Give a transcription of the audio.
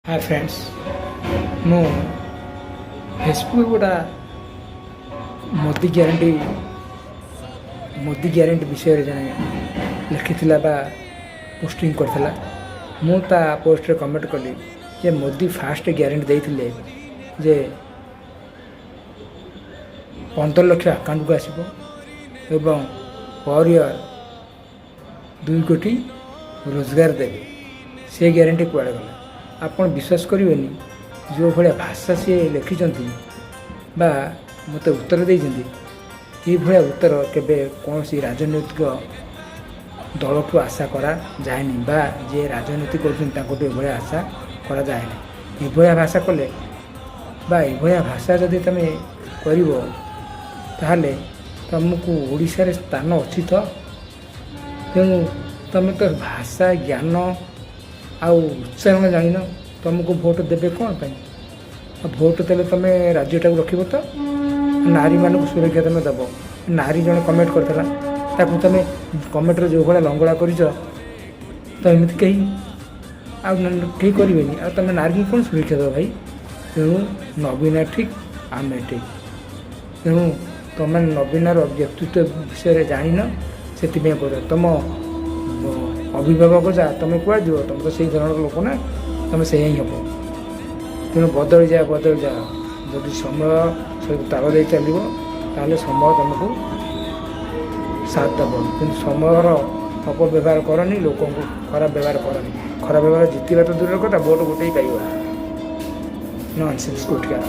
ହାଏ friends, ମୁଁ Facebook ଗୋଟା Modi guarantee ବିଷୟରେ ଜଣେ ଲେଖିଥିଲା ବା ପୋଷ୍ଟିଂ କରିଥିଲା। ମୁଁ ତା ପୋଷ୍ଟରେ କମେଣ୍ଟ କଲି ଯେ ମୋଦି ଫାଷ୍ଟ ଗ୍ୟାରେଣ୍ଟି ଦେଇଥିଲେ ଯେ 15 ଲକ୍ଷ ଆକାଉଣ୍ଟକୁ ଆସିବ ଏବଂ ପର୍ ଇୟର୍ 2 କୋଟି ରୋଜଗାର ଦେବେ। ସେ ଗ୍ୟାରେଣ୍ଟି କୁଆଡ଼େ ଗଲା? ଆପଣ ବିଶ୍ୱାସ କରିବେନି, ଯେଉଁ ଭଳିଆ ଭାଷା ସିଏ ଲେଖିଛନ୍ତି ବା ମୋତେ ଉତ୍ତର ଦେଇଛନ୍ତି, ଏଇଭଳିଆ ଉତ୍ତର କେବେ କୌଣସି ରାଜନୈତିକ ଦଳଠୁ ଆଶା କରାଯାଏନି ବା ଯିଏ ରାଜନୀତି କରୁଛନ୍ତି, ତାଙ୍କଠୁ ଏଭଳିଆ ଆଶା କରାଯାଏନି। ଏଭଳିଆ ଭାଷା କଲେ ବା ଏଭଳିଆ ଭାଷା ଯଦି ତୁମେ କରିବ, ତାହେଲେ ତୁମକୁ ଓଡ଼ିଶାରେ ସ୍ଥାନ ଅଛି ତ? ତେଣୁ ତୁମେ ତ ଭାଷା ଜ୍ଞାନ ଆଉ ଉଚ୍ଚାରଣ ଜାଣିନ, ତୁମକୁ ଭୋଟ ଦେବେ କ'ଣ ପାଇଁ? ଆଉ ଭୋଟ ଦେଲେ ତୁମେ ରାଜ୍ୟଟାକୁ ରଖିବ ତ? ନାରୀମାନଙ୍କୁ ସୁରକ୍ଷା ତୁମେ ଦେବ? ନାରୀ ଜଣେ କମେଣ୍ଟ କରିଥିଲା, ତାକୁ ତୁମେ କମେଣ୍ଟରେ ଯେଉଁ ଭଳିଆ ଲଙ୍ଗଳା କରିଛ, ତ ଏମିତି କେହି ଆଉ କେହି କରିବେନି। ଆଉ ତୁମେ ନାରୀକୁ କ'ଣ ସୁରକ୍ଷା ଦେବ ଭାଇ? ତେଣୁ ନବୀନା ଠିକ୍, ଆମେ ଠିକ୍। ତେଣୁ ତୁମେ ନବୀନାର ବ୍ୟକ୍ତିତ୍ୱ ବିଷୟରେ ଜାଣିନ, ସେଥିପାଇଁ କହୁଛ। ତୁମ ଅଭିଭାବକ ଯା, ତୁମେ କୁଆଡ଼େ ଯିବ? ତୁମେ ତ ସେଇ ଧରଣର ଲୋକ ନା, ତୁମେ ସେଇଆ ହିଁ ହେବ। ତେଣୁ ବଦଳି ଯାଅ, ବଦଳି ଯାଅ। ଯଦି ସମୟ ସହିତ ତାଳ ଦେଇ ଚାଲିବ, ତାହେଲେ ସମୟ ତୁମକୁ ସାଥ ଦେବ। କିନ୍ତୁ ସମୟର ଅପବ୍ୟବହାର କରନି, ଲୋକଙ୍କୁ ଖରାପ ବ୍ୟବହାର କରନି। ଖରାପ ବ୍ୟବହାର ଜିତିବା ତ ଦୂରର କଥା, ଭୋଟ ଗୋଟେ ପାଇବ। ନନସେନ୍ସ କୋଉଠିକାର।